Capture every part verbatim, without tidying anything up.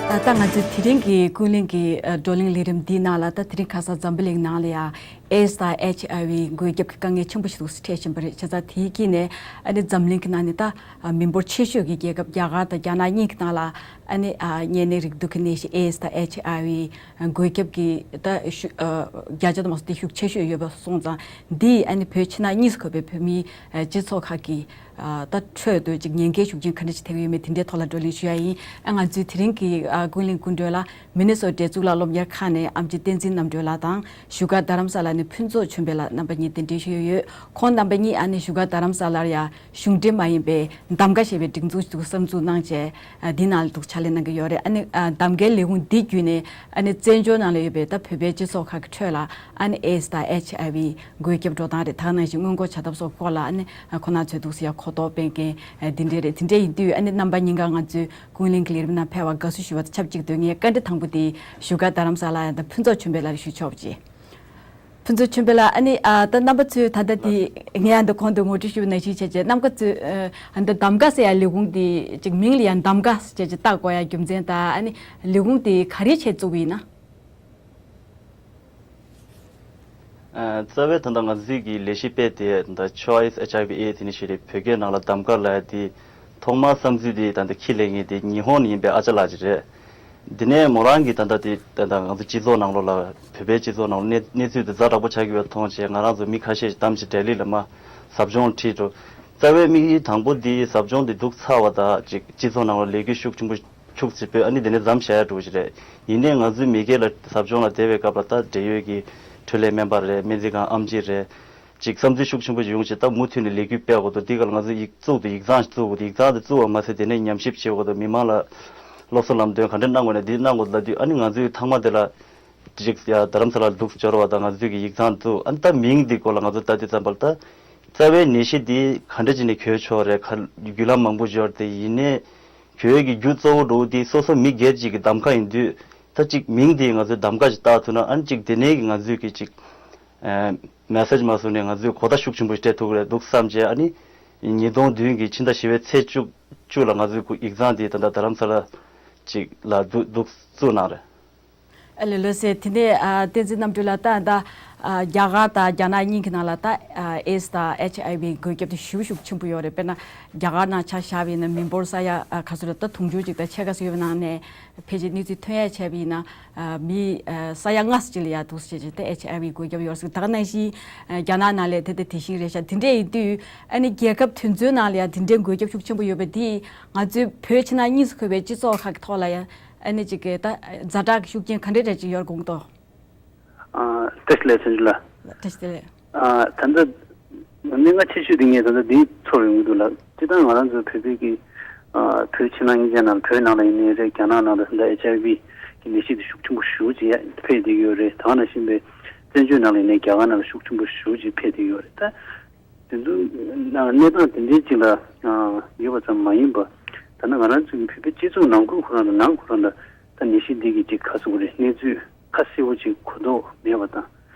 ད་ལྟ་ང་ཚོས་དེ་རིང་གི་ཀུན་གླེང་གི་ཨ་བགྲོ་གླེང་ལས་རིམ་འདིའི་ནང་ལ། ད་དེ་རིང་ཁ་སང་འཛམ་བུ་གླིང་ནང་ལ་ཡང་ཨེ་ཌི་སི་དང་ཨེཆ་ཨའི་ཝི་འགོས་ཁྱབ་ཀྱི་དཀའ་ངལ་ཆེན་པོ་ཞིག་འཕྲད་བཞིན་པ་རེད། བྱས་ཙང་དེའི་དཀྱིལ་ནས་ཨ་ནི་འཛམ་གླིང་གི་ནང་ནས་ད་ཨ་མི་འབོར་ཆེ་ཤོས་ཀྱི་རྒྱལ་ཁབ་རྒྱ་གར་དང་རྒྱ་ནག་གཉིས་ཀྱི་ནང་ལ་ཨ་ནི་ཨ་གཉན་ནད་རེག་དུག་གི་ནད་གཞི་ཨེ་ཌི་སི་དང་ཨེཆ་ཨའི་ཝི་འགོས་ཁྱབ་ཀྱི་ད་ཤུ་ཨ་བརྒྱ་ཆ་དུ་མ་སོང་སྟེ་ཤུགས་ཆེ་ཤོས་ཡོད་པ་སོང་ཙང་། འདིས་ཨ་ནི་བོད་ཕྱི་ནང་གཉིས་སུ་འཁོད་པའི་བོད་མིའི་ཨ་སྤྱི་ཚོགས་ཁག་གི་ཨ་ད་ཁྲོད་དུ་ཅིག་ཉེན་ཁའི་ཤུགས་རྐྱེན་ག་འདྲ་ཞིག་ཐེབས་ཀྱི་ཡོད་མེད་དེ་འདྲའི་ཐོག་ལ་བགྲོ་གླེང་ཞུ་ཡ་ཡིན། ཨ་ང་ཚོའི་དེ་རིང་གི་ཨ་ཀུན་གླེང་སྐུ་མགྲོན་ལ་མི་ནི་སོ་ཊའི་གཙུག་ལག་སློབ་གཉེར་ཁང་ནས་ཨེམ་ཆི་བསྟན་འཛིན་རྣམ་གྲོལ་ལགས་དང་། བཞུགས་སྒར་རྡ་རམ་ས་ལ་ནས་ཕུན་ཚོགས་ཆོས་འཕེལ་ལགས། རྣམ་པ་གཉིས་གདན་འདྲེན་ཞུས་ཡོད། ཁོང་རྣམ་པ་གཉིས་ཨ་ནི་བཞུགས་སྒར་རྡ་རམ་ས་ལར་ཡང་གཞུང་འབྲེལ་མ་ཡིན་པའི་གདམ་ག་ཞེས་པའི་སྒྲིག་འཛུགས་ཤིག་གསར་འཛུགས་གནང་བྱས། ཨ་འདི་ནང་ལ་འདུག་ཕྱག་ལས་གནང་གི་ཡོད་རེད། ཨ་ནི་ཨ་གདམ་གའི་ལས་ཁུངས་འདི་བརྒྱུད་ནས་ཨ་ནི་བཙན་བྱོལ་ནང་ལ་ཡོད་པའི་ད་བོད་པའི་སྤྱི་ཚོགས་ཁག་གི་ཁྲོད་ལ་ཨ་ནི་ཨེ་ཌི་སི་དང་ཨེཆ་ཨའི་ཝི་འགོས་ཁྱབ་འགྲོ་སྟངས་རེད། ད་ག་ནང་བཞིན་སྔོན་འགོག་བྱ་ཐབས་སོགས་སྐོར་ལ་ཨ་ནི་ཁོང་རྣམ་ཚོས་འདུག་སེ་ཡ་གོ་རྟོགས་སྤེལ་མཁན་ཨ་འདི་འདྲས་རེད། དེ་འདྲས་ཡིན་དུས་ཨ་ནི་རྣམ་པ་གཉིས་ཀ་ང་ཚོའི་ཀུན་གླེང་གི་ལས་རིམ་ནང་ཕེབས་པར་དགའ་བསུ་ཞུ་བ་དང་ཆབས་ཅིག་ཏུ་ངས་བཀའ་འདྲི་དང་པོ་དེ་བཞུགས་སྒར་རྡ་རམ་ས་ལ་ཡང་དང་ཕུན་ཚོགས་ཆོས་འཕེལ་ལགས་ལ་ཞུ་ཆོག་པ་ཅིག་ཕུན་ཚོགས་ཆོས་འཕེལ་ལགས། ཨ་ནི་ཨ་ད་རྣམ་པ་ཚོས་ད་ལྟ་དེ་ངས་ཡང་འདི་གོང་དུ་ངོ་སྤྲོད་ཞུས་པ་ནང་བཞིན་བྱས་རྗེས་རྣམ་པ་ཚོས་ཨ་འདི་གདམ་ག་ཟེར་ཡ་ལས་ཁུངས་དེ་ཅིག་མིང་ལ་ཡང་གདམ་ག་ཟེར་བྱས་རྗེས་བཏགས་དགོས་ཡ་རྒྱུ་མཚན་དང་། ཨ་ནི་ལས་ཁུངས་དེ་ག་རེ་བྱས་བཙུགས་པ་ཡིན་ན། ཨ་རྩ་བའི་ད་ལྟ་ང་ཚོའི་གི་ལས་གཞི་སྤེལ་དེ་ད་ཆོ་ཨེ་སི་ཨེཆ་ཨའི་ཝི་ཨེ་ཌི་ནི་ཤི་ཊི་བྷི་བོད་སྐད་ནང་ལ་གདམ་ག་ལབ་ཡ་དེ་ཐོག་མར་བསམ་ཚུལ་དེ་ད་ལྟ་ཁྱི་ལས་ངེས་དེ་ཉི་ཧོང་ནས་ཡིན་པའི་ཨ་ཅག་ལགས་ཅིག་རེད། དེ་ནས་མོ་རང་གིས་ད་ལྟ་དེ་ད་ལྟ་ང་ཚོ་སྤྱི་ཚོགས་ནང་ལོགས་ལ་བོད་པའི་སྤྱི་ཚོགས་ནང་ལོགས་གནས་གནས་ཚུལ་དེ་ཛ་དྲག་པོ་ཆགས་ཀྱི་ཡོད་མཐོང་བྱས། ང་རང་ཚོ་མི་ཁ་ཤས་ཤིག་གཏམ་བྱས་ལྡི་ལི་ལ་མར་ཟབ་སྦྱོང་ཁྲིད་འགྲོ། རྩ་བའི་དམིགས་ཡུལ་དང་པོ་འདི་ཟབ་སྦྱོང་འདི་འདུག་ཚར་བ་དང་ཅིག་སྤྱི་ཚོགས་ནང་ལ་ལས་འགུལ་ཤུགས་ཆེན་པོ་ཤུགས་ཆེ་སྤེལ། ཨ་ནི་དེ་ནས་མཚམས་བཞག་ཡ་འགྲོ་གི་རེད། ཡིན་ནའི་ང་ཚོའི་མི་སྒེར་ལ་ཟབ་སྦྱོང་ལ་བསྡད་པའི་སྐབས་ལ་ད་འབྲེལ་ཡོད་ཀྱི་འཕྲོད་ལས་སྨན་པ་རེད། སྨན་རྩིས་ཁང་ཨེམ་ཆི་རེད། ཅིག་བསམ་ཚུལ་ཤུགས་ཆེན་པོ་ཞིག་ཡོང་བྱས། ད་མུ་མཐུད་ནས་ལས་འགུལ་སྤེལ་དགོས་འདུག་འདི་ག་ལ་ང་ཚོ་ཡིག་བཙུགས་འདུག་ཡིག་ཚང་ཞིག་བཙུགས་དགོས་འདུག་ཡིག་ཚང་དེ་བཙུགས་པ་མ་ཟད་དེ་ནས་ཉམས་ཞིབ་བྱེད་དགོས་འདུག་མི་མང་ལ་སློབ་གསོ་ལམ་སྟོན་ག་འདྲ་གནང་དགོས་ན་འདི་གནང་དགོས་འདུག་ལབ་དུས། ཨ་ནི་ང་ཚོའི་ཚང་མ་དེ་ལ་ཅིག་ཡ་རྡ་རམ་ས་ལར་འདུག་འབྱོར་བ་དང་ང་ཚོའི་གི་ཡིག་ཚང་བཙུགས། ཨ་ནི་ད་མིང་འདི་སྐོར་ལ་ང་ཚོ་ལྟ་དུས་ཙམ་པ་ལ་ད་རྩ་བའི་ནད་གཞི་འདི་ག་འདྲ་བྱས་ནས་གྱོད་ཆོག་རེད། ག་བརྒྱུད་ལམ་མང་པོ་འབྱོར་ཏེ། ཡིན་ནའི་གྱོད་ཀྱི་རྒྱུ་གཙོ་བོ་འདྲ་བོ་འདི་སོ་སོ་མི་སྒེར་གཅིག་གི་གདམ་ག་ཡིན་དུས། ད་ཅིག་མིང་འདི་ང་ཚོས་གདམ་ག་ཅིག་བཏགས་ཐུབ་ན། ཨ་ནི་ཅིག་དེ་ནས་ཀྱི་ང་ཚོས་ཀྱི་ཅིག་ཨ་མེ་སེ་ཇི་མ་བཟོ་ནས་ང་ཚོས་གོ་བརྡ་ཤུགས་ཆེན་པོ་སྤྲད་ཐུབ་ཀྱི་རེད་འདུག་བསམ་བྱས། ཨ་ནི་ཉིས་སྟོང་བདུན་གྱི་ཕྱི་ཟླ་བཞི་པའི་ཚེས་བཅུ་བཅུ་ལ་ང་ཚོས་ཡིག་ཚང་འདི་ད་ལྟ་རྡ་རམ་ས་ལ་ཅིག་ལ་འདུག་འདུག་བཙུགས་གནང་རེད། ཨ་ལེ་ལགས་སོ། དེ་ནས་ཨ་བསྟན་འཛིན་རྣམ་གྲོལ་ལགས། ད་ད་ཨ་རྒྱ་གར་དང་རྒྱ་ནག་གཉིས་ཀྱི་ནང་ལ་ད་ཨ་ཨེ་ཌི་སི་དང་ཨེཆ་ཨའི་ཝི་འགོས་ཁྱབ་དེ་ཞེ་པོ་ཤུགས་ཆེན་པོ་ཡོད་རེད། དཔེར་ན་རྒྱ་གར་ནང་ཆ་བཞག་པ་ཡིན་ན་མི་འབོར་ས་ཡ་ཨ་ག་ཚོད་རེད། ད་དུང་ཕྱུར་གཅིག་དང་ཕྱེད་ཀ་ཙམ་ཡོད་པའི་ནང་ནས་ཕལ་ཆེར་གནས་ཚུལ་ཐོན་ཡ་བྱས་པ་ཡིན་ན། ཨ་མི་ཨ་ས་ཡ་ལྔ་ཙམ་ཅིག་ལ་ཡ་འདུག་ཟེར་བྱས་ད་ཨེཆ་ཨའི་ཝི་འགོས་ཁྱབ་ཡོད་ཟེར། ད་ག་ནང་བཞིན་ཨ་རྒྱ་ནག་ནང་ལ་དེ་ལྟ་དེ་བཞིན་རེད་ཤག་དེ་འདྲས་ཡིན་དུས་ཨ་ནི་རྒྱལ་ཁབ་དེ་ཚོའི་ནང་ལ་ཡ་དེ་འདྲའི་འགོས་ཁྱབ་ཤུགས་ཆེན་པོ་ཡོད་པ་དེས་ང་ཚོའི་བོད་ཕྱི་ནང་གཉིས་སུ་འཁོད་པའི་སྤྱི་ཚོགས་ཁག་གི་ཐོག་ལ་ཡ་ཨ་ནི་ཅིག་གི་ད་ཛ་དྲག་གི་ཤུགས་རྐྱེན་ག་འདྲ་འདྲ་ཅིག་ཡོད་དགོངས་འདུག་ཨ་བཀྲ་ཤིས་བདེ་ལེགས་ཚེ་མཇུག་ལགས། བཀྲ་ཤིས་བདེ་ལེགས། ཨ་ད་ལྟ་གནད་འགག་ཆེ་ཤོས་དེ་ངས་ད་ལྟ་འདི་ཚོར་ཡོང་གི་འདུག་ལགས། སྤྱིར་བཏང་ང་རང་ཚོ་བོད་པའི་གི་ཨ་བོད་ཕྱི་ནང་གཉིས་ཆ་ནང་ལ། བོད་ནང་ལ་ཡིན་ནའི་རེད། རྒྱ་ནག་ནང་ལ་ད་ལྟ་ཨེཆ་ཨའི་ཝི་གི་ནད་གཞི་དེ་ཤུགས་ཆེན་པོ་ཞེ་པོ་ཅིག་ཡ་འཕེལ་བསྡད་ཀྱི་ཡོད་རེད། ད་ག་ནང་བཞིན་པའི་བཙན་བྱོལ་ནང་ལ་ཡིན་ནའི་རྒྱ་གར་ནང་ལ་ཤུགས་ཆེན་པོ་ཞེ་པོ་ཅིག་འཕེལ་བསྡད་ཀྱི་ཡོད་རེད། ད་དེ་ཚོ་གནས་སྟངས་དེ་འདྲའི་ཅིག་ལ་ཡོད་པ་ཙམ་མ་ཡིན་པ། ད་ནི་ང་རང་ཚོའི་བོད་པའི་སྤྱི་ཚོགས་ནང་ཁུལ་ཁོ་རང་དང་ནང་ཁོ་རང་དང་ད་ནད་གཞི་འདི་གི་ཅིག་ག་ཟེར་དགོས་རེད། གནས་ཚུལ་ཁ་གསལ་པོ་ཅིག་གོ་རྟོགས་མེད་པ་དང་།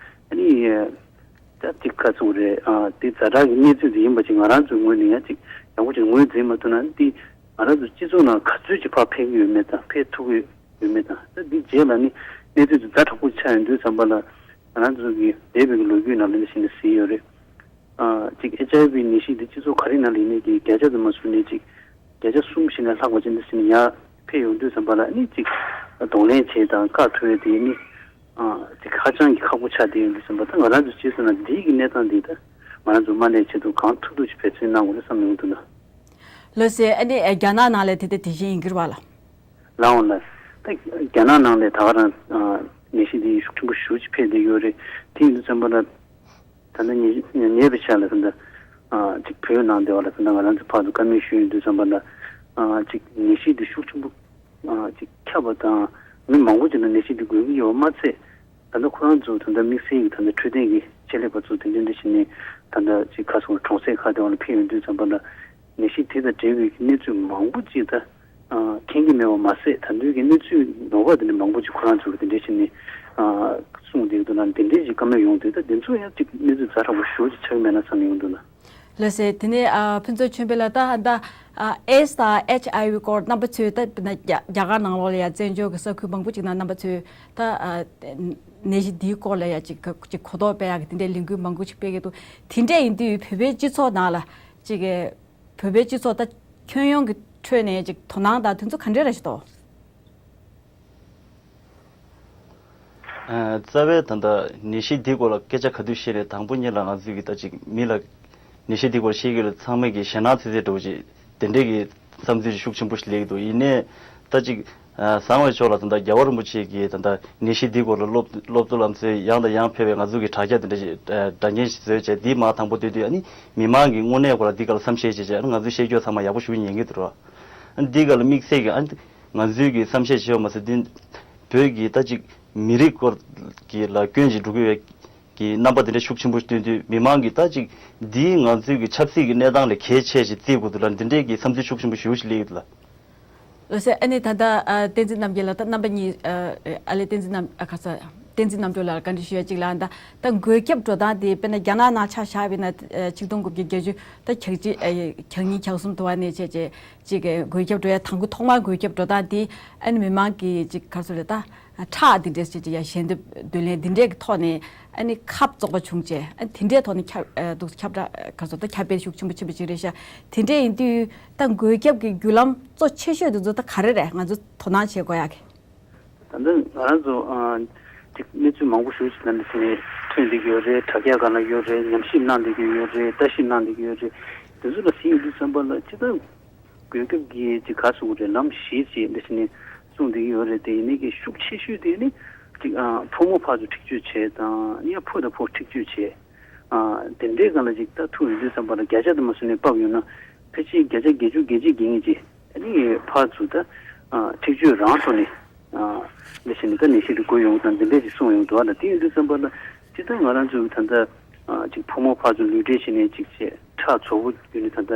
ཨ་ནི་ད་ཅིག་ག་ཟེར་དགོས་རེད། ཨ་དེ་ཛ་དྲག་གི་གནས་ཚུལ་དེ་ཡིན་པ་ཅིག་ང་རང་ཚོའི་ངོས་ནས་ཡང་ཅིག་ཡག་པོ་ཅིག་ངོས་འཛིན་མ་ཐུབ་ན། འདི་ང་རང་ཚོའི་སྤྱི་ཚོགས་ནང་ག་ཚོད་ཅིག་ཕར་འཕེལ་གྱི་ཡོད་མེད་དང་འཕེལ་ཐུབ་ཀྱི་ཡོད་མེད་དང་། ད་འདི་རྗེས་ལ་ནི་གནས་ཚུལ་དེ་ཛ་དྲག་པོ་ཆགས་ཡོང་དུས་ཙམ་པ་ལ་ང་རང་ཚོ་གི་འདས་པའི་གི་ལོ་རྒྱུས་ནང་ལ་འདི་བཞིན་དུ་གཟིགས་ཡོད་རེད། ཨ་ཅིག་ཨེཆ་ཨའི་ཝི་ནད་གཞི་འདི་སྤྱི་ཚོགས་ག་རེ་ནང་ལ་ཡིན་ནའི་གི་བརྒྱ་ཆ་དུ་མ་བཟུང་ནས་ཅིག་བརྒྱ་ཆ་གསུམ་བཞི་ནས་ལྷག་པ་ཅིག་འདི་ཟིན་ཡར་འཕེལ་ཡོང་དུས་ཙམ་པ་ལ་ནི་ཅིག་གདོང་ལེན་བྱེད་དང་བཀག་ཐུབ་ཡས་དེ་ནི་ཨ་ཅིག་ཧ་ཅང་གི་ཁག་པོ་ཆགས་བསྡད་ཡོང་དུས་ཙམ་པ། ད་ང་རང་ཚོ་བྱས་སོང་ན་འདིའི་གི་གནས་སྟངས་འདི་ད་ང་རང་ཚོ་མ་གནས་ཆེད་དུ་གང་ཐུབ་ཐུབ་ཅིག་འབད་བརྩོན་གནང་དགོས་རེད་བསམ་ཡོང་དུས་ན། ལགས་སེ། ཨ་ནི་རྒྱ་ནག་ནང་ལ་དེ་ལྟ་དེ་བཞིན་ཡིན་གྱི་རེད་པ་ལགས། ལགས་འོང་ལགས། ད་རྒྱ་ནག་ནང་ལ་ད་ག་རང་ནད་གཞི་འདི་ཤུགས་ཆེན་པོ་ཞེ་པོ་ཅིག་འཕེལ་བསྡད་ཡོད་རེད། དེ་ཡིན་དུས་ཙམ་པ་ལ་ད་ལྟ་ཉེ་ཉེ་བའི་ཆར་ལ་ད་ལྟ་ཨ་ཅིག་བོད་ནང་དེ་བ་ལ་ད་ལྟ་ང་རང་ཚོ་ཕར་ཚུར་བཀའ་མོལ་ཞུས་ཡོང་དུས་ཙམ་པ་ལ་ཨ་ཅིག་ནད་གཞི་འདི་ཤུགས་ཆེན་པོ་ཨ་ཅིག་ཁྱབ་པ་དང་། མི་མང་པོ་ཅིག་ལ་ནད་གཞི་འདི་འགོས་ཀྱི་ཡོད་པ་མ་ཚད། ད་ལྟ་ཁོ་རང་ཚོ་ད་ལྟ་དམིགས་བསལ་གྱི་ད་ལྟ་འཕྲོད་བསྟེན་གྱི་ཆེད་ལས་པ་ཚོ་དེ་འདྲ་འདྲ་བྱས་ནས་ད་ལྟ་ཅིག་ག་ཟེར་དགོས་རེད། གྲོང་གསེབ་ཁག་དེ་བ་ལ་ཕེབས་ཡོང་དུས་ཙམ་པ་ལ་ནད་གཞི་དེ་དང་འབྲེལ་བའི་གནས་ཚུལ་མང་པོ་ཅིག་ད་ཨ་མཁྱེན་གྱི་མེད་པ་མ་ཟད། ད་དུང་གི་གནས་ཚུལ་ནོར་བ་དེ་འདྲ་མང་པོ་ཅིག་ཁོ་རང་ཚོ་གི་དེ་འདྲ་བྱས་ནས་ཨ་གསུངས་བསྡད་ཀྱི་འདུག་ན། དེ་འདྲའི་ཅིག་བཀའ་མོལ་ཡོང་དུས་ད་དེ་ཚོ་ཡང་ཅིག་གནས་ཚུལ་ཛ་དྲག་པོ་ཞེ་པོ་ཅིག་ཆགས་ཀྱི་མེད་ན་བསམ་ཡོང་འདུག་ན། ལགས་སེ། དེ་ནས་ཨ་ཕུན་ཚོགས་ཆོས་འཕེལ་ལགས། ད་ད་ཨ་ཨེ་ཌི་སི་དང་ཨེཆ་ཨའི་ཝི་སྐོར་རྣམ་པ་ཚོས་ད་དཔེར་ན་རྒྱ་རྒྱ་གར་ནང་ལོགས་ལ་ཡ་བཙན་བྱོལ་གྱི་ས་ཁུལ་མང་པོ་ཅིག་ནང་རྣམ་པ་ཚོས་ད་ཨ་ནད་གཞི་འདིའི་སྐོར་ལ་ཡ་ཅིག་ག་ཅིག་གོ་རྟོགས་སྤེལ་ཡག་གི་དེ་འདྲའི་ལས་འགུལ་མང་པོ་ཅིག་སྤེལ་གྱི་འདུག་དེ་འདྲ་ཡིན་དུས་བོད་པའི་སྤྱི་ཚོགས་ནང་ལ་ཅིག་གི་བོད་པའི་སྤྱི་ཚོགས་ད་ཁྱོན་ཡོངས་ཀྱི་ཁྲོད་ནས་ཅིག་དོ་སྣང་དང་དེ་ཚོ་ག་འདྲ་རེད་ཤག་དོ། ཨ། རྩ་བའི་ད་ལྟ་ནད་གཞི་འདི་སྐོར་ལ་སྐད་ཆ་ག་དུས་བཤད་རེད། དང་པོ་ཉིད་ལ་ང་ཚོས་ཀྱི་ད་ཅིག་མི་ལ་ནད་གཞི་འདི་སྐོར་བཤད་ཀྱི་ལ་ཚང་མས་ཀྱི་ཞེད་སྣང་ཚ་ཚ་འདྲ་བོ་ཅིག་དེ་འདྲས་ཀྱི་བསམ་ཚུལ་ཤུགས་ཆེན་པོ་ཞིག་སླེབས་ཀྱི་འདུག་ཡིན་ནའི་ད་ཅིག་ཨ་གསང་བའི་ཕྱོགས་ལ་ད་ལྟ་རྒྱལ་བ་རིན་པོ་ཆེ་གིས་ད་ལྟ་ནད་གཞི་འདི་སྐོར་ལ་སློབ་སློབ་གཙོ་ལམ་སྲོལ་ཡང་དང་ཡང་ཕེབས་པའི་ང་ཚོ་གི་དྲ་རྒྱ་དེ་འདྲ་ཞིག་ཨ་སྒྲ་སྙན་ཞིག་བཟོས་བྱས། འདི་མ་དང་པོ་བཏོན་དུས་ཨ་ནི་མི་མང་གི་དངོས་གནས་སྐོར་ལ་འདི་སྐོར་ལ་བསམ་ཤེས་བྱས་བྱས་ཨ་ནི་ང་ཚོས་བཤད་རྒྱུ་ཚང་མ་ཡག་པོ་ཞུ་ཉན་གྱི་འདུག་ར། འདི་ག་ལ་དམིགས་བསལ་གྱི་ཨ་ང་ཚོའི་གི་བསམ་ཤེས་བྱེད་པ་མ་ཟད་འདི་བོད་ཀྱི་ད་ཅིག་མི་རིགས་སྐོར་གྱི་ལ་སྐྱོན་ཅིག་འགྲོ་གི་ཡོད་ཀྱི་རྣམ་པ་དེ་འདྲ་ཤུགས་ཆེན་པོ་སྟོན་དུས་མི་མང་གིས་ད་ཅིག་འདིའི་ང་ཚོའི་གི་ཆབ་སྲིད་ཀྱི་གནས་སྟངས་ལ་གལ་ཆེ་ཞིག་བརྩི་དགོས་འདུག་ལ། འདི་འདྲའི་གི་བསམ་ཚུལ་ཤུགས་ཆེན་པོ་ཞེ་པོ་ཞིག་སླེབས་ཡོད་འདུག་ལ། ལགས་སེ། ཨ་ནི་ད་ལྟ་ཨ་བསྟན་འཛིན་རྣམ་རྒྱལ་ལགས། ད་རྣམ་པ་གཉིས་ཨ་ཨ་ལས་བསྟན་འཛིན་རྣམ་ཨ་ག་ས་བསྟན་འཛིན་རྣམ་གྲོལ་ལགས་བཀའ་འདྲི་ཞུ་ཡ་གཅིག་ལ། ད་ད་འགོས་ཁྱབ་འགྲོ་སྟངས་དེ་དཔེར་ན་རྒྱ་ནག་ནང་ཆ་བཞག་པ་ཡིན་ན་ཨ་ཆིག་སྟོང་དགུ་བརྒྱ་བརྒྱད་ཅུ་ད་གྱ་གཅིག་ཨ་གྱ་གཉིས་གྱ་གསུམ་དུ་བ་ནས་བྱས་བྱས་ཅིག་འགོས་ཁྱབ་འགྲོ་ཡ་དང་པོ་ཐོག་མར་འགོས་ཁྱབ་འགྲོ་སྟངས་དེ་ཨ་ནི་མི་མང་གི་ཅིག་ག་རེ་ཟེར་རེད། ད་ཁྲག་འདི་འདྲས་བྱས་ཅིག་ཡ་ཞལ་འདེབས་འདོན་ལན་འདི་འདྲས་ཀྱི་ཐོག་ནས་ཨ་ནི་ཁབ་བཙོག་པ་བྱུང་བྱས་ཨ་ནི་དེ་འདྲས་ཐོག་ནས་ཁྱབ་ཨ་འདུག་ཁྱབ་བསྒྲགས་ག་རེ་ཟེར། ད་ཁྱབ་སྤེལ་ཤུགས་ཆེན་པོ་ཆེན་པོ་ཅིག་རེད་ཤག་དེ་འདྲས་ཡིན་དུས། ད་འགོས་ཁྱབ་ཀྱི་བརྒྱུད་ལམ་གཙོ་ཆེ་ཤོས་དེ་ཚོ་ད་ག་རེ་རེད། ང་ཚོ་དོ་སྣང་བྱེད་དགོས་ཡག་གི། ད་ལྟ་ང་རང་ཚོ་ཨ་ཅིག་གནས་ཚུལ་མང་པོ་ཞིག་ཅིག་ད་ནི་ཐོན་བསྡད་ཀྱི་ཡོད་རེད། དྲ་རྒྱ་སྒང་ལ་ཡོད་རེད། ཉམས་ཞིབ་གནང་བསྡད་ཀྱི་ཡོད་རེད། ལྟ་ཞིབ་གནང་བསྡད་ཀྱི་ཡོད་རེད། དེ་ཚོ་ལ་གཟིགས་ཡོང་དུས་ཙམ་པ་ལ་སྤྱིར་བཏང་འགོས་ཁྱབ་ཀྱི་ཅིག་ག་རེ་ཟེར་དགོས་རེད། ལམ་བཞི་ཅིག་འདི་བྱས་ནས་གསུངས་བསྡད་ཀྱི་ཡོད་རེད། དེ་ཡིན་ནའི་གི་ཤུགས་ཆེ་ཤོས་དེ་ནི་ཅིག་ཨ་ཕོ་མོ་ཕར་ཚུར་འཁྲིག་སྤྱོད་བྱས་དང་ཡང་ཕོ་དང་ཕོ་འཁྲིག་སྤྱོད་བྱས། ཨ་དེ་འདྲའི་སྒང་ལ་ཅིག་ད་ཐུག་ཡོང་དུས་ཙམ་པ་ལ་བརྒྱ་ཆ་དུ་མ་སོང་ནས་ཕབ་ཡོང་ན་ཕལ་ཆེར་བརྒྱ་ཆ་བརྒྱད་ཅུ་བརྒྱད་ཅུ་གྱ་གཉིས་ཅིག་ཨ་ནི་ཕར་ཚུར་ད་ཨ་འཁྲིག་སྤྱོད་རང་ཐོག་ནས་ཨ་འདི་བྱས་ནས་ད་ནད་གཞི་འདི་འགོས་ཡོང་དང་འདི་འདྲས་ཅིག་གསུངས་ཡོང་འདུག་ཨ། ད་དེ་ཡིན་དུས་ཙམ་པ་ལ་ཅིག་ད་ང་རང་ཚོ་ད་ལྟ་ཨ་ཅིག་ཕོ་མོ་ཕར་ཚུར་ལུས་འབྲེལ་བྱས་ནས་ཅིག་བྱས་ཁྲག་བཙོག་པོ་བརྒྱུད་ནས་ད་ལྟ་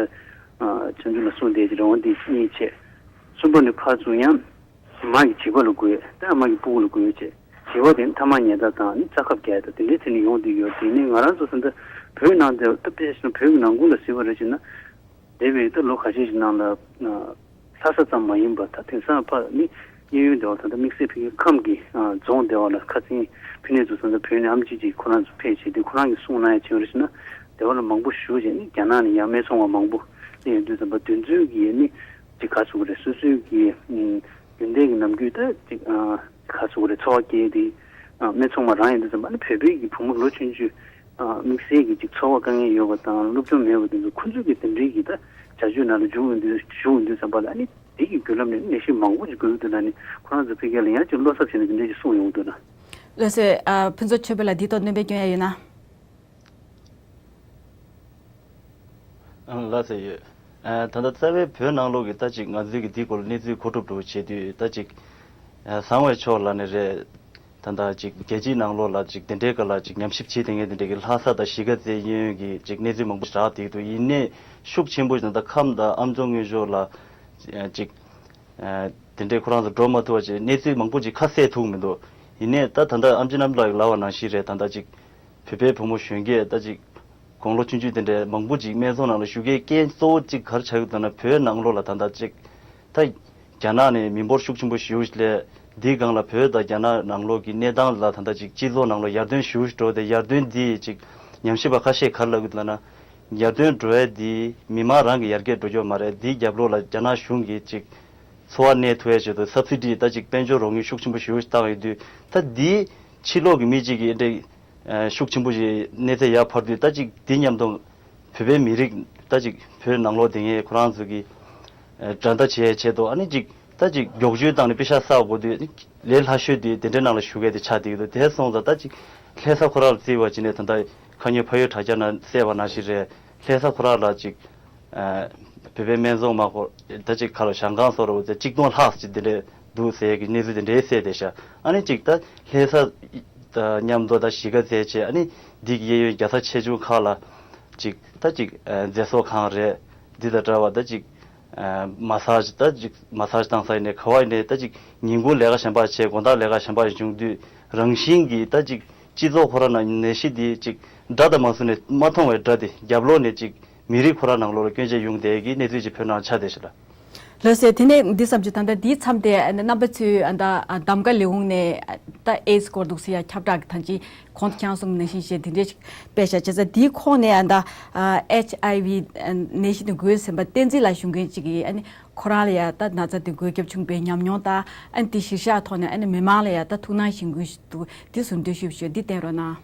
ཨ་ཚོན་ཚུལ་ལ་གསུངས་བསྡད་ཀྱི་རང་དབང་འདི་གཉིས་བྱས། གསུམ་པ་ནི་ཕར་ཚུར་ཡང་མ་གི་བྱིས་པ་ལ་འགོས། ད་མ་གི་ཕྲུ་གུ་ལ་འགོས་བྱས། བྱིས་པ་དེ་ནི་ཐ་མག་ཉལ་ཐ་དང་ནི་རྩ་ཁབ་རྒྱག་ཡ་དང་དེ་འདྲའི་ཐད་ནས་ཡོང་བསྡད་ཡོད། དེ་ནི་ང་རང་ཚོ་ད་ལྟ་བོད་ནང་དེ་ད་དཔེ་ཆ་བཞག་ན་བོད་ཀྱི་ནང་ཁུལ་ལ་གཟིགས་པ་རེད་བྱས་ན་འདས་པའི་ད་ལོ་ཁ་ཤས་ཤིག་ནང་ལ་ལྷ་ས་ཙམ་མ་ཡིན་པར་ད་དེང་སང་ཕར་ནི་གཡས་གཡོན་སྡེ་བ་ད་ལྟ་དམིགས་བསལ་ཕ་གིའི་ཁམས་ཀྱི་རྫོང་སྡེ་བ་ལ་ཁ་སང་ཕ་ནས་ཚུར་ད་ལྟ་བོད་ནས་ཨེམ་ཆི་ཅིག་ཁོ་རང་ཚོ་ཕེབས་བྱས་དེ་ཁོ་རང་གིས་གསུངས་གནང་ཡ་བྱས་པ་རེད་བྱས་ན་སྡེ་བ་ལ་མང་པོ་ཞུ་བྱས་ནི་རྒྱ་ནག་ནས་ཡང་སྨད་འཚོང་བ་མང་པོ་སླེབས་ཡོང་དུས་ཙམ་པ་དེ་ཚོའི་གི་ནི་ཅིག་ག་ཟེར་དགོས་རེད། སོ་སོའི་གི་ཨམ་རྒྱུན་ལྡན་གྱི་ནམ་རྒྱུན་ད་ཅིག་ཨ་ག་ཟེར་དགོས་རེད། འཚོ་བ་སྐྱེལ་ཏེ་ཨ་སྨད་འཚོང་མ་རང་ཡིན་དུས་ཙམ་པ་ནི་བོད་པའི་གི་བུ་མོ་ལོ་ཆུང་ཆུང་ཨ་དམིགས་བསལ་གྱི་ཅིག་འཚོ་བ་དཀའ་ངལ་ཡོད་པ་དང་སློབ་སྦྱོང་མེད་པ་དེ་ཚོ་ཁོ་ཚོ་གི་དེ་འདྲའི་གི་ད་བྱ་སྤྱོད་ནང་ལ་འཇུག་ཡོང་དུས་ཞུགས་ཡོང་དུས་ཙམ་པ་ལ་ཨ་ནི་དེ་གི་བརྒྱུད་ལམ་ནས་ནད་གཞི་མང་པོ་ཅིག་འགོས་ཡོང་དུས་ན་ནི་ཁོ་རང་ཚོ་ཕ་གི་ལ་ཡང་ཅིག་བློ་འཚབ་བྱས་ནས་དེ་འདྲའི་ཅིག་གསུངས་ཡོང་དུས་ན། ལགས་སོ། ཨ་ཕུན་ཚོགས་ཆོས་འཕེལ་ལགས་འདིའི་ཐོག་སྣོན་པ་སྐྱོན་ཡ་ཡོད་ན། ལགས་སོ་ཡོད། ཨ་ད་ལྟ་རྩ་བའི་བོད་ནང་ལོགས་ཀྱི་ད་ཅིག་ང་ཚོའི་གི་འདི་སྐོར་གནས་ཚུལ་གོ་སྒྲུབ་འགྲོ་བྱེད་དུས་ད་ཅིག་ཨ་གསང་བའི་ཕྱོགས་ལ་ནི་རེད། ད་ལྟ་ཅིག་རྒྱལ་སྤྱིའི་ནང་ལོགས་ལ་ཅིག་དེ་འདྲའི་སྐོར་ལ་ཅིག་ཉམས་ཞིབ་བྱེད་མཁན་དེ་འདྲའི་གི་ལྷ་ས་དང་གཞིས་ཀ་རྩེ་གཡས་གཡོན་གྱི་ཅིག་གནས་ཚུལ་མང་པོ་ཞིག་རག་བསྡད་འདུག་ཡིན་ནའི་ཤུགས་ཆེན་པོ་ཞིག་ད་ལྟ་ཁམས་དང་ཨ་མཆོག་སྔོན་འཇོག་ལ་ཅིག་ཨ་དེ་འདྲའི་ཁོ་རང་ཚོ་འགྲོ་མ་ཐུབ་པ་ཅིག་གནས་ཚུལ་མང་པོ་ཅིག་ཁ་གསལ་ཐུབ་མི་འདུག་ཡིན་ནའི་ད་ད་ལྟ་ཨེམ་ཆི་རྣམ་གྲོལ་ལགས་ལབ་པ་ནང་བཞིན་རེད། ད་ལྟ་ཅིག་བོད་པའི་བུ་མོ་གཞོན་སྐྱེས་ད་ཅིག་དགུང་ལོ་ཆུང་ཆུང་དེ་འདྲའི་མང་པོ་ཅིག་སྨད་འཚོང་ནང་ལ་ཞུགས་མཁན་རྐྱེན་གཙོ་བོ་གཅིག་ག་རེ་ཆགས་ཀྱི་འདུག་ན། བོད་ནང་ལོགས་ལ་ད་ལྟ་ཅིག་ད་རྒྱ་ནག་ནས་མི་འབོར་ཤུགས་ཆེན་པོ་ཞེ་པོ་ཞིག་སླེབས། འདིའི་སྒང་ལ་བོད་དང་རྒྱ་ནག་ནང་ལོགས་ཀྱི་གནས་སྟངས་ལ་ད་ལྟ་ཅིག་སྤྱི་ཚོགས་ནང་ལ་ཡར་ཐོན་ཞེ་པོ་ཞིག་འགྲོ་སྟེ། ཡར་ཐོན་འདི་ཅིག་ཉམས་ཞིབ་པ་ཁ་ཤས་ག་རེ་ལབ་ཀྱི་འདུག་ལབ་ན། ཡར་ཐོན་འགྲོ་ཡ་འདི་མི་མང་རང་གི་ཡར་རྒྱས་འགྲོ་རྒྱུ་མ་རེད། འདིའི་རྒྱབ་ལོགས་ལ་རྒྱ་ནག་གཞུང་གིས་ཅིག་འཚོ་བ་གནས་ཐུབ་ཡ་ཆེད་དུ་སབ་སི་ཌི་ད་ཅིག་དཔལ་འབྱོར་རོགས་དངུལ་ཤུགས་ཆེན་པོ་ཞེ་པོ་ཞིག་བཏང་ཡོད་དུས། ད་འདིའི་ཕྱི་ལོགས་ཀྱི་མི་གཅིག་གིས་འདི་འདྲའི་ཤུགས་ཆེན་པོ་ཞིག་གནས་ཚད་ཡར་འཕར་དུས། ད་ཅིག་འདི་མཉམ་དུ་བོད་པའི་མི་རིགས་ད་ཅིག་བོད་ནང་ལོགས་དེ་ངས་ཁོ་རང་ཚོ་གི་དགྲ་ཟླ་བྱེད་ཡའི་ཆེད་དུ། ཨ་ནི་ཅིག་ད་ཅིག་མགྱོགས་བྱོལ་བཏང་ནས་པེ་ཤག་བསགས་དགོས་དུས། ལས་སླ་ཤོས་དེ་དེ་འདྲའི་ནང་ལ་ཞུགས་མཁན་དེ་ཆགས་བསྡད་ཀྱི་འདུག་དེ་སོང་ཙང་ད་ཅིག་ལྷ་ས་ཁོ་རང་ལ་བརྩིས་པ་བྱས་ནས་ད་ལྟ་ཁ་ཉིན་ཕ་ཡུལ་དྲ་རྒྱ་ནང་གསལ་བ་ནང་བཞིན་རེད། ལྷ་ས་ཁོ་རང་ལ་ཅིག་ཨ་བོད་པའི་སྨད་འཚོང་མ་ཁོ་ད་ཅིག་ཁ་ལ་ཞང་ཀང་སོགས་རེད་པ། ཅིག་སྟོང་ལྷག་ཅིག་དེ་འདྲ་འདུག་ཟེར་གྱི་གནས་ཚུལ་དེ་འདྲའི་གསལ་བསྡད་ཤག་ཨ་ནི་ཅིག་ད་ལྷ་ས་དང་མཉམ་དུ་ད་གཞིས་ཀ་རྩེ་བྱས། ཨ་ནི་འདི་གི་གཡས་གཡོན་རྒྱལ་ས་ཆེ་ཆུང་ཁག་ལ་ཅིག་ད་ཅིག་ཨ་མཛེས་སོགས་ཁང་རེད། འདི་དང་འདྲ་བ་ད་ཅིག་ཨ་མ་སཱ་ཇི་ད་ཅིག་མ་སཱ་ཇི་བཏང་ས་ཡིན་ནའི་ག་བ་ཡིན་ནའི་ད་ཅིག་ཉིན་གུང་ལས་ཀ་གཞན་པ་བྱས། དགོང་དག་ལས་ཀ་གཞན་པ་བྱུང་དུས། རང་བཞིན་གྱིས་ད་ཅིག་སྤྱི་ཚོགས་ཁོ་རང་ནང་ནད་གཞི་འདི་ཅིག་དགྲ་དང་མ་བཟུང་ནས་མ་མཐོང་བའི་དགྲ་དེ་རྒྱབ་ལོགས་ནས་ཅིག་ མི་རིགས་ཁོ་རང་ནང་ལོགས་ལ་སྐྱོན་ཆ་ཡོང་བསྡད་ཀྱི་གནས་ཚུལ་ཅིག་བོད་ནང་ཆགས་བསྡད་ཤག་ལ། ལགས་སོ། དེ་ནས་འདི་བསམ་བྱུང་། ད་ལྟ་འདིའི་མཚམས་དེ་རྣམ་པ་ཚོས་ཨ་ད་འདམ་ག་ལས་ཁུངས་ནས་ད་ཨེ་ཛི་སྐོར་འདུག་སེ་ཡ་ཁྱབ་བསྒྲགས་ཀྱི་ཐང་ཅིག་གོང་དུ་ཁྱེད་རང་གསུངས་ནང་བཞིན་བྱས་དེ་འདྲའི་ཞིག་སྤེལ་བཞག་བྱས་ཙང་། འདིའི་ཁོངས་ནས་ཨ་ད་ཨེཆ་ཨའི་ཝི་ནད་གཞི་དེ་འགོས་ཟིན་པ་བསྟན་འཛིན་ལགས་ཞུ་མཁན་ཅིག་གིས་ཨ་ནི་ཁོ་རང་ལ་ཡ་ད་ན་ཚ་དེ་འགོས་ཁྱབ་བྱུང་པའི་ཉམས་མྱོང་དང་། ཨ་ནི་དེ་གཞིར་བཞག་ཐོག་ནས་ཨ་ནི་མི་མང་ལ་ཡ་ད་ཐུགས་སྣང་གཞེན་སྐུལ་ཞིག་འདུག་འདི་ཟུར་འདོན་ཞུ་ཞུ་འདི་བསྟན་རོགས་གནང་།